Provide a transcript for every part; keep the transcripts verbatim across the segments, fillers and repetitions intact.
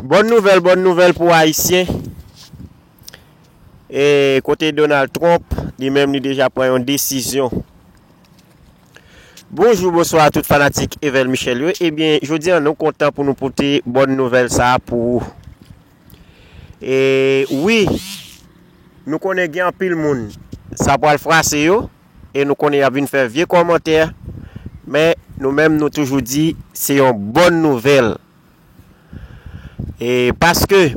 Bòn nouvèl, bòn nouvèl pou Ayisyen. E kote Donald Trump, li menm li deja pran yon desizyon. Bonjou, bonswa a tout fanatik Evel Michel yo. Ebyen, jodi a nou kontan pou nou pote bòn nouvèl sa a pou ou. E wi, nou konnen gen anpil moun sa pral frase yo, e nou konnen y ap vin fè vye kòmantè, men nou menm nou toujou di se yon bòn nouvèl. E paske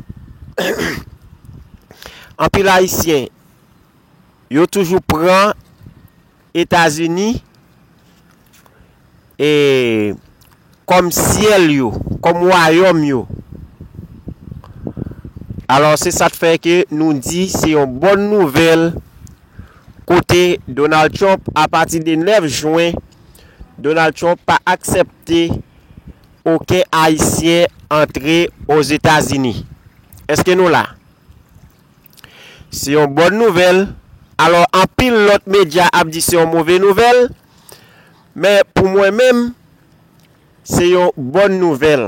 anpil Ayisyen, yo toujou pran Etazini e kòm syèl yo, kòm wayòm yo. Alò, se sa k fè ke nou di se yon bòn nouvèl kote Donald Trump, apati de nèf jen, Donald Trump pa aksepte okenn Ayisyen antre Ozetazini. Èske nou la? Se yon bòn nouvèl. Alò, anpil lòt medya ap di se yon move nouvèl, men pou mwen menm, se yon bòn nouvèl.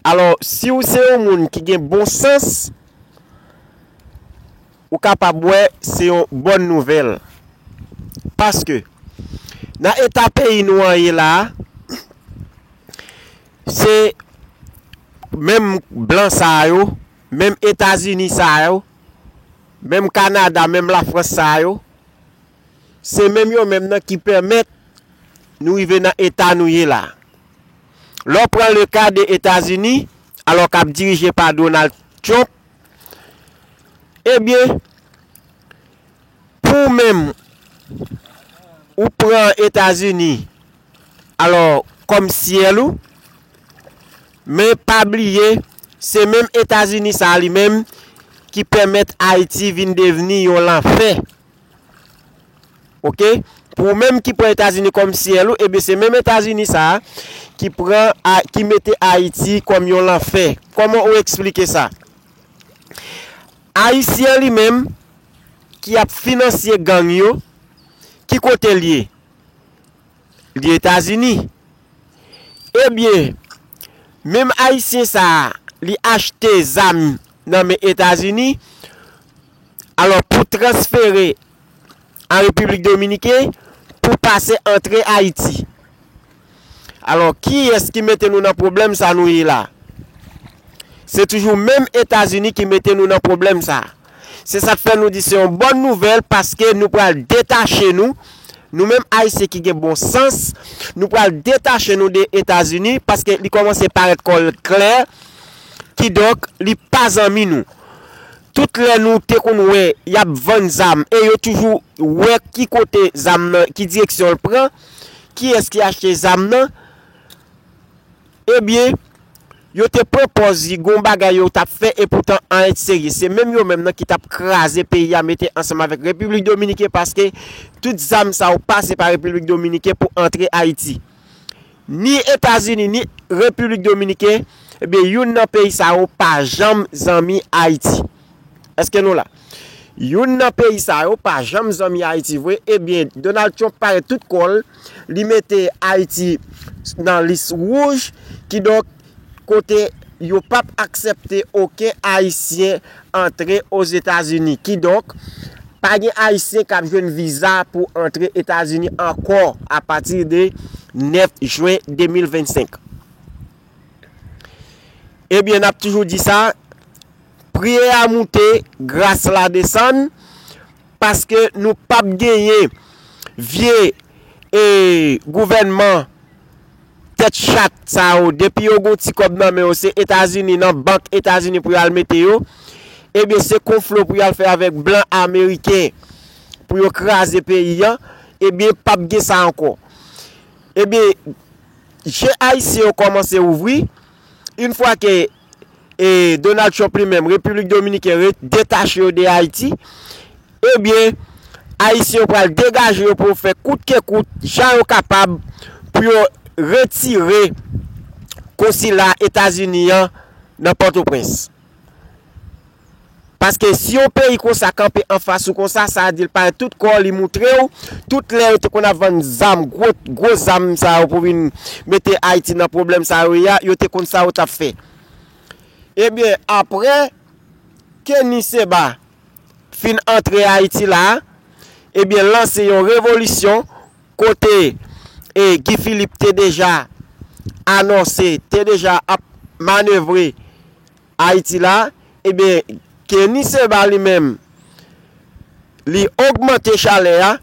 Alò, si w se yon moun ki gen bon sans, ou kapab wè se yon bòn nouvèl. Paske, nan eta peyi nou an ye la a, se menm blan sa a yo, menm Etazini sa a yo, menm Kanada, menm Lafrans sa a yo, se menm yo menm nan ki pèmèt nou rive nan eta nou ye la. Lè w pran le ka de Etazini, alò k ap dirije pa Donald Trump, ebyen, pou w menm, ou pran Etazini, alò, kòm syèl ou, men pa bliye, se menm Etazini sa a li menm ki pèmèt Ayiti vin devni yon lanfè. Oke? Pou ou menm ki pran Etazini kòm syèl ou, ebyen se menm Etazini sa a ki pran a, ki mete Ayiti kòm yon lanfè. Kòman ou eksplike sa? Ayisyen li menm ki ap finanse gang yo, ki kote l ye? Li Etazini. Ebyen, menm Ayisyen sa a, li achte zam nan men Etazini, alò pou transfere an Repiblik Dominiken, pou pase antre Ayiti. Alò, kiyès ki mete nou nan pwoblèm sa nou ye la? Se toujou menm Etazini ki mete nou nan pwoblèm sa. Se sa k fè nou di se yon bòn nouvèl, paske nou pral detache nou, nou menm Ayisyen ki gen bon sans, nou pral detache nou de Etazini, paske li kòmanse parèt kò l klè. Kidonk, li pa zanmi nou. Tout lè nou te konn wè y ap vann zam e yo toujou wè ki kote zam nan, ki direksyon l pran, kiyès ki achte zam nan, ebyen, yo te pran pòz di gon bagay yo t ap fè, epoutan anyen t serye. Se menm yo menm nan ki t ap kraze peyi a, mete ansanm avèk Repiblik Dominiken, paske tout zam sa yo pase pa Repiblik Dominiken pou antre Ayiti. Ni Etazini, ni Repiblik Dominiken, ebyen, youn nan peyi sa yo pa janm zanmi Ayiti. Èske nou la? Youn nan peyi sa yo pa janm zanmi Ayiti vre. Ebyen, Donald Trump parèt tout kò l, li mete Ayiti nan lis wouj, kidonk, kote yo p ap aksepte okenn Ayisyen antre Ozetazini. Kidonk, pa gen Ayisyen k ap jwenn viza pou antre Etazini ankò apati de nèf jen de mil vennsenk. Ebyen, n ap toujou di sa, priyè a moute, gras la desann, paske nou p ap genyen vye e gouvènman tèt chat sa yo, depi yo gon ti kòb nan men yo, se Etazini, nan bank Etazini pou y al mete yo. Ebyen, se konflo pou y al fè avèk blan ameriken pou yo kraze peyi a. Ebyen, p ap gen sa ankò. Ebyen, je Ayisyen yo kòmanse ouvri. Yon fwa ke e Donald Trump li menm, Repiblik Dominiken re-, detache yo de Ayiti, ebyen, Ayisyen yo pral degaje yo pou yo fè kout ke kout, jan yo kapab, pou yo retire konsila Etazini an nan Pòtoprens. Paske si yon peyi konsa kanpe anfas ou konsa, sa di l parèt tout kò, li moutre w, tout lè yo te konn ap vann zam, gwo, gwo zam sa yo pou vin mete Ayiti nan pwoblèm sa yo ye a, yo te konn sa yo t ap fè. Ebyen, apre Kenny Seba fin antre Ayiti la, ebyen, lanse yon revolisyon kote e Guy Philippe te deja anonse, te deja ap manevre Ayiti la, ebyen, Kenny Seba li menm, li ogmante chalè a.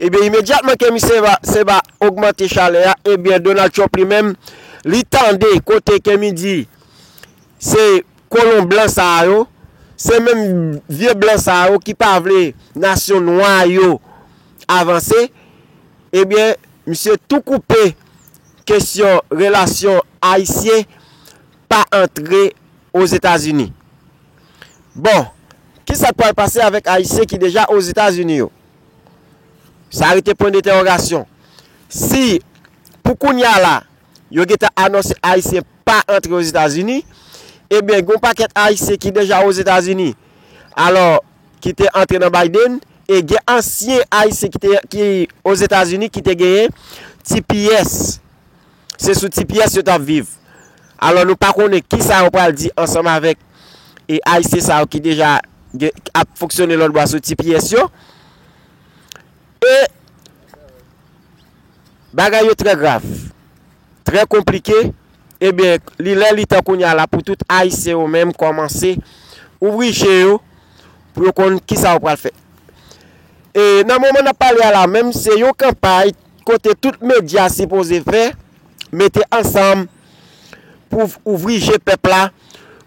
Ebyen, imedyatman Kenny Seba, Seba ogmante chalè a, ebyen, Donald Trump li menm, li tande kote Kenny di se kolon blan sa yo, se menm vye blan sa yo ki pa vle nasyon nwa yo avanse, ebyen, misye tou koupe kesyon relasyon ayisyen pa antre Ozetazini. Bon, kisa k pral pase avèk Ayisyen ki deja Ozetazini yo? Sa rete pwen dentèwogasyon. Si, pou kounye a la, yo gentan anonse Ayisyen pa antre Ozetazini, ebyen, gen yon pakèt Ayisyen ki deja Ozetazini, alò, ki te antre nan Biden, e gen ansyen Ayisyen ki te, ki Ozetazini ki te genyen T P S. Se sou T P S yo t ap viv. Alò, nou pa konnen kisa yo pral di ansanm avèk e Ayisyen sa yo ki deja gen, ap fonksyone lòtbò sou T P S yo. E bagay yo trè grav, trè konplike. Ebyen, li lè li tan kounye a la pou tout Ayisyen yo menm kòmanse ouvri je yo pou yo konn kisa yo pral fè. E nan moman n ap pale a la menm, se yon kanpay kote tout medya sipoze fè, mete ansanm pou ouvri je pèp la,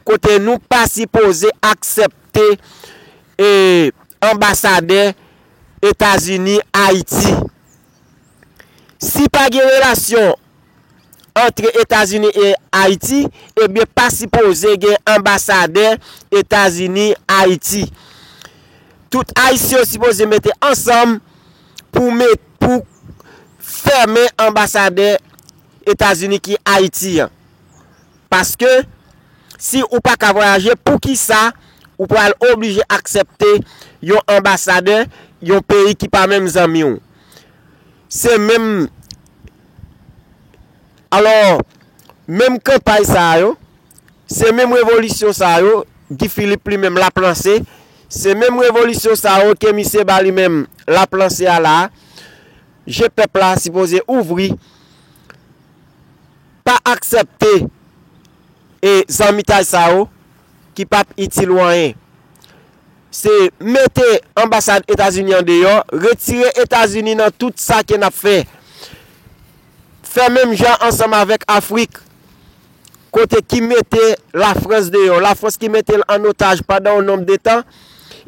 kote nou pa sipoze aksepte e anbasadè Etazini Ayiti. Si pa gen relasyon antre Etazini e Ayiti, ebyen pa sipoze gen anbasadè Etazini Ayiti. Tout Ayisyen yo sipoze mete ansanm pou met, pou fèmen anbasadè Etazini ki Ayiti an. Paske si ou pa ka vwayaje, poukisa ou pral oblije aksepte yon anbasadè yon peyi ki pa menm zanmi w? Se menm, alò, menm kanpay sa a yo, se menm revolisyon sa a yo, Guy Philippe li menm l ap lanse, se menm revolisyon sa a yo ke misye ba li menm l ap lanse a la a. Je pèp la sipoze ouvri, pa aksepte e zanmitay sa yo ki p ap itil ou anyen. Se mete anbasad Etazini an deyò, retire Etazini nan tout sa ke n ap fè. Fè menm jan ansanm avèk Afrik, kote ki mete Lafrans deyò, Lafrans ki mete l an otaj pandan yon nonb de tan,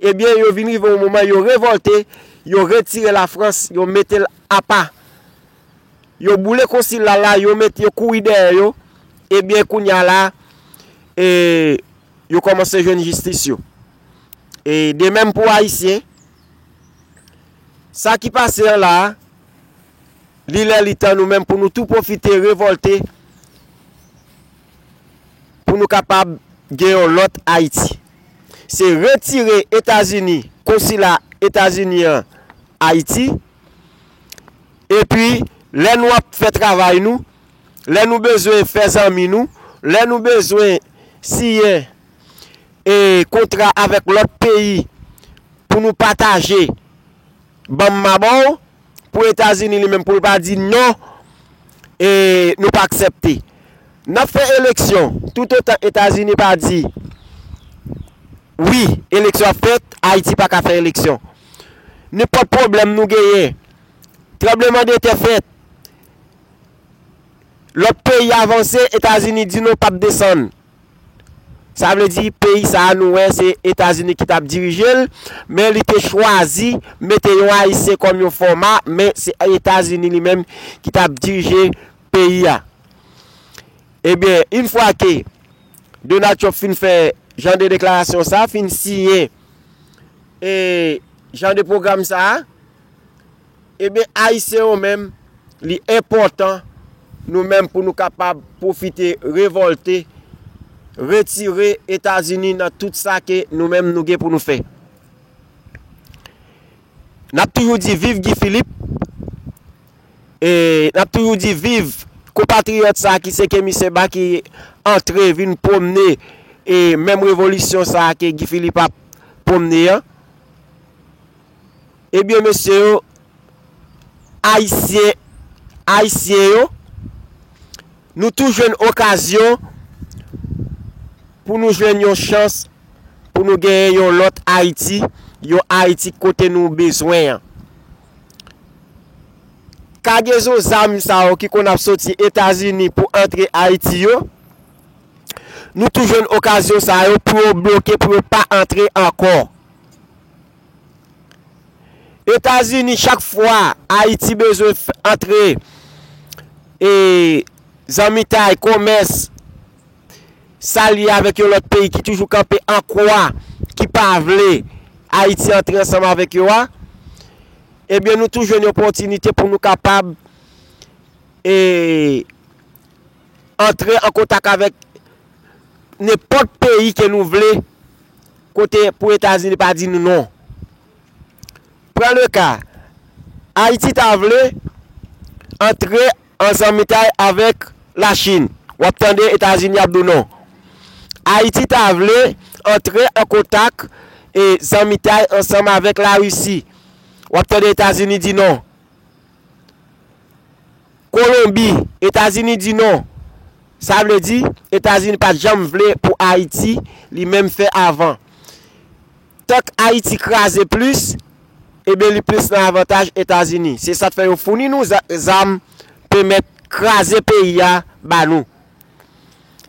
ebyen, yo vin rive yon moman, yo revòlte, yo retire Lafrans, yo mete l apa. Yo boule konsila la, yo mete, yo kouri dèyè yo, ebyen, kounye a la, e, yo kòmanse jwenn jistis yo. E de menm pou Ayisyen, sa ki pase an la, li lè li tan nou menm pou nou tou pwofite revòlte, pou nou kapab gen yon lòt Ayiti. Se retire Etazini, konsila Etazini an Ayiti, epi lè nou ap fè travay nou, lè nou bezwen fè zanmi nou, lè nou bezwen siyen e kontra avèk lòt peyi pou nou pataje, ban m m a ba w, pou Etazini li menm pou l pa di non, e nou pa aksepte. N ap fè eleksyon, toutotan Etazini pa di wi, eleksyon ap fèt, Ayiti pa ka fè eleksyon. Nenpòt pwoblèm nou genyen, tranblemanntè fèt, lòt peyi avanse, Etazini di non, p ap desann. Sa vle di peyi sa a nou wè se Etazini ki t ap dirije l, men li te chwazi mete yon Ayisyen kòm yon fòma, men se Etazini li menm ki t ap dirije peyi a. Ebyen, yon fwa ke Donald Trump fin fè jan de deklarasyon sa, fin siyen e jan de pwogram sa a, ebyen, Ayisyen yo menm, li enpòtan nou menm pou nou kapab pwofite revòlte, retire Etazini nan tout sa ke nou menm nou gen pou nou fè. N ap toujou di viv Guy Philippe, e n ap toujou di viv konpatriyòt sa a ki se Kemi Seba ki antre vin pwomne e menm revolisyon sa a ke Guy Philippe ap pwomne an, ebyen, mesye yo, Ayisyen, Ayisyen yo, nou tou jwenn okazyon pou nou jwenn yon chans pou nou genyen yon lòt Ayiti, yon Ayiti kote nou bezwen an. Kagezon zam sa yo ki konn ap soti Etazini pou antre Ayiti yo, nou tou jwenn okazyon sa yo pou yo bloke, pou yo pa antre ankò. Etazini, chak fwa Ayiti bezwen f- antre e zanmitay, komès, sa l ye avèk yon lòt peyi ki toujou kanpe an kwa, ki pa vle Ayiti antre ansanm avèk yo a, ebyen, nou tou jwenn yon opòtinite pou nou kapab e antre an kontak avèk nenpòt peyi ke nou vle, kote pou Etazini pa di nou non. Pran le ka, Ayiti ta vle antre an zanmitay avèk Lachin. W ap tande Etazini ap di w non. Ayiti ta vle antre an kontak e zanmitay ansanm avèk Larisi. W ap tande Etazini di non. Kolonbi, Etazini di non. Sa vle di, Etazini pa t janm vle pou Ayiti li menm fè avan. Tank Ayiti kraze plis, ebyen, li plis nan avantaj Etazini. Se sa k fè yo founi nou za- zam, pèmèt kraze peyi a ba nou.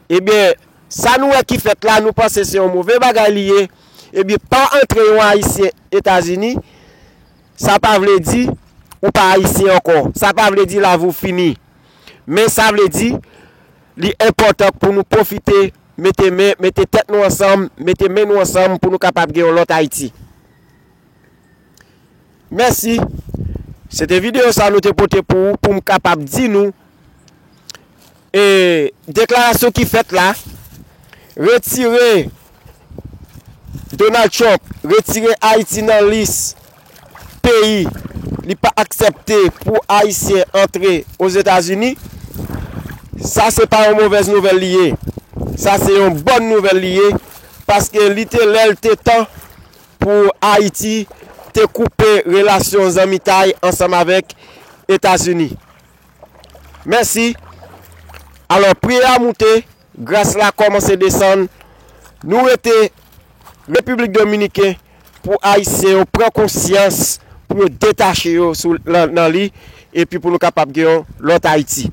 Ebyen, sa nou wè ki fèt la, nou panse se yon move bagay li ye. Ebyen, pa antre yon Ayisyen Etazini, sa pa vle di ou pa Ayisyen ankò. Sa pa vle di lavi w fini. Men sa vle di, li enpòtan pou nou pwofite mete men, mete tèt nou ansanm, mete men nou ansanm pou nou kapab gen yon lòt Ayiti. Mèsi. Se te videyo sa nou te pote pou ou, pou m kapab di nou, e deklarasyon ki fèt la, retire Donald Trump, retire Ayiti nan lis peyi li pa aksepte pou Ayisyen antre Ozetazini, sa se pa yon movèz nouvèl li ye. Sa se yon bòn nouvèl li ye, paske li te lè l te tan pou Ayiti te koupe relasyon zanmitay ansanm avèk Etazini. Mèsi. Alò, priyè a moute, gras la kòmanse desann. Nou rete Repiblik Dominiken pou Ayisyen yo pran konsyans, pou yo detache yo sou, nan, nan li, epi pou nou kapab gen yon lòt Ayiti.